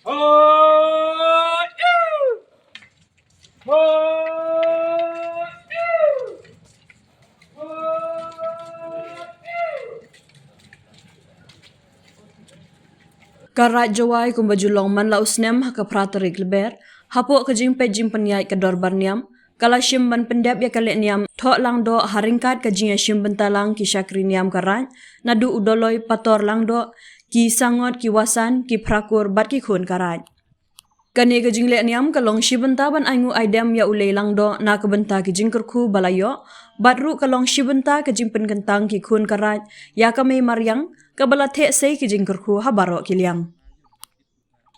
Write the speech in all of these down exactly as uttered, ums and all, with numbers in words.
Ka Raid Jowai kumba ju long man la u snem ha ka phra tarik Lber, hapoh ka jingpeit jingpynïaid ka Dorbar Niam, ka la shim ban pyndep ïa ka lehniam Thoh Langdoh ha ryngkat ka jingïashim bynta lang ki shakri niam ka Raid, naduh u Doloi Pator Langdoh, ki Sangot, ki Wasan, ki Phrakur bad ki khun ka Raid. Kane ka jinglehniam ka long shi bynta ban ainguh aidem ïa u Lei Langdoh na ka bynta ki jingkyrkhu ba la ïoh, bad ruh ka long shi bynta ka jingpynkyntang ki khun ka Raid ïa ka Mei Mariang, kaba la theh sei ki jingkyrkhu ha baroh ki liang.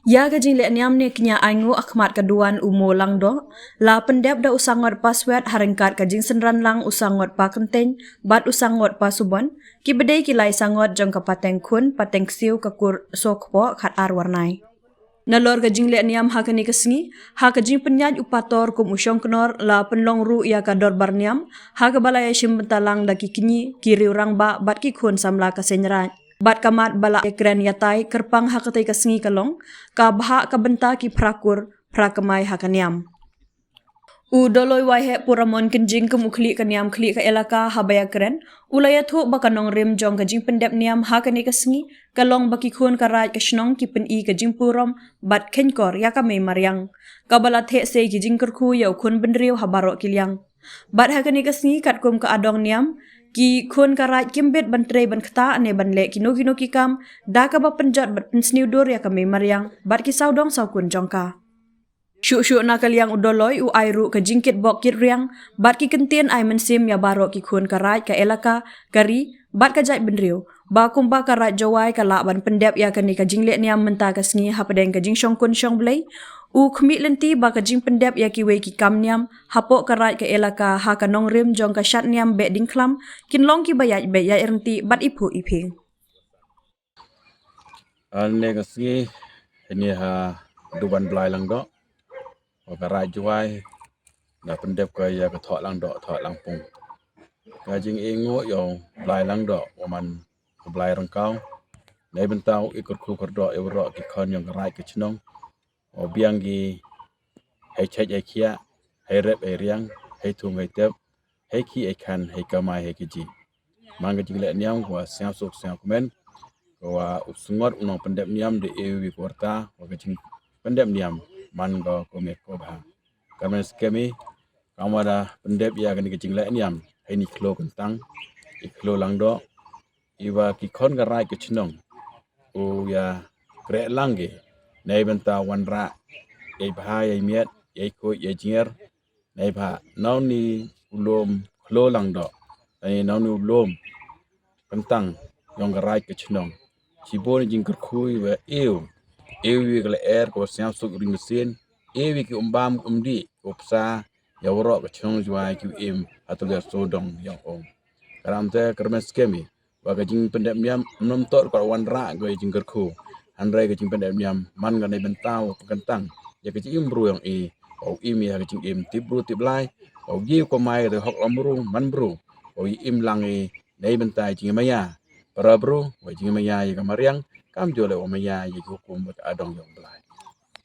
Ïa ka jinglehniam ne kñia ainguh ha khmat ka duwan u Mo Langdoh, la pyndep da u Sangot Paswet ha ryngkat ka jingsynran lang u Sangot Pakyntein bad u Sangot Pasubon, kiba dei ki lai sangot jong ka pateng khun, pateng ksiew, ka kur sokpoh khat ar warnai. Nalor ka jinglehniam ha kane ka sngi, ha ka jingpynïaid u Pator kum u shongknor, la pynlong ruh ïa ka Dorbar Niam, ha kaba la ïashim bynta lang da ki kñi, ki riew rangbah bad ki khun samla ka Seiñ Raid. Bad ka mat ba la ïakren ïatai kyrpang ha katei ka sngi ka long, ka bhah ka bynta ki phrakur, phra kamai ha ka niam. U Doloi Waiheh Puramon Kynjing kum u khlieh ka niam khlieh ka elaka haba ïakren, u la ïathuh ba ka nongrim jong ka jingpyndep niam ha kane ka sngi, ka long ba ki khun ka Raid ka shnong ki pyni ka jingburom bad kheiñkor ïa ka Mei Mariang, kaba la theh sei ki jingkyrkhu ïa u khun bynriew ha baroh ki liang. Bad ha kane ka sngi katkum ka adong niam, ki khun ka Raid kim bit ban trei ban ktah ne ban leh kino kino ki kam, da kaba pynjot bad pynsniew dur ïa ka Mei Mariang bad ki sawdong sawkun jong ka. Shuh shuh na ka liang u Doloi u ai ruh ka jingkit bok kit riang bad ki kyntien ai mynsiem ïa baroh ki khun ka Raid, ka elaka, ka ri bad ka jaitbynriew, ba kumba ka Raid Jowai ka lah ban pyndep ïa kane ka jinglehniam mynta ka sngi hapdeng ka jingshongkun shongblei. U khmih lynti ba ka jingpyndep ïa kiwei ki kam niam hapoh ka Raid, ka elaka, ha ka nongrim jong ka shad niam Behdieñkhlam, kin long kiba ïaid beit ïaid ryntih bad iphuh iphieng. Hane ka sngi, hane ha duwan Blai Langdoh, wa ka Raid Jowai, nga pyndep ka ïa ka Thoh Langdoh, Thoh Langpung. Ka jingainguh ïa u Blai Langdoh, wa man u Blai Ryngkaw, na bynta u kyrkhu kyrdoh ïa waroh ki khon jong ka Raid ka shnong, u biang ki hei chait hei khiah, hei rep hei riang, hei thung hei tep, hei khih hei khan, hei kamai hei kajih. Man ka jinglehniam ka wa sngewsuk sngewkmen, ka wa u Sangot u nongpyndep niam da e wi ka warta wa ka jingpyndep niam man ka kumne ka bha. Ka men skhem i, ka wa da pyndep ïa kane ka jinglehniam, hei ni khloo kyntang, i khloo langdoh, i wa ki khon ka Raid ka shnong u ïa kreh lang ki na bynta wanrah ïa i bha ïa i miat, ïa i khuid ïa i jngiar, na i bha nau ni u lum khloo langdoh, na i nau ni u lum kyntang jong ka Raid ka shnong. Shibun i jingkyrkhu i wa e u, e u wi ka lyer ka wa sngewsuk ring mynsiem, e u wi ki umbam umdih ka wa psa ïa waroh ka shnong Jowai ki wa im ha tulor sawdong ïong um. Ka ram te ka rmen skhem i wa ka jingpyndep niam ym nym toh ka wanrah ka jingkyrkhu, hynrei ka jingpyndep niam man ka na bynta wa kyntang ïa ka jingim bru ïong i, wa u im ïa ka jingim tip bru tip Blai, wa u ïa ka mai ka hok lam bru man bru, wa u im lang i na bynta jingmaya para bru, wa jingmaya ïa ka mariang, kam joleh wa maya ïa ka hukum wa ka adong ïong Blai.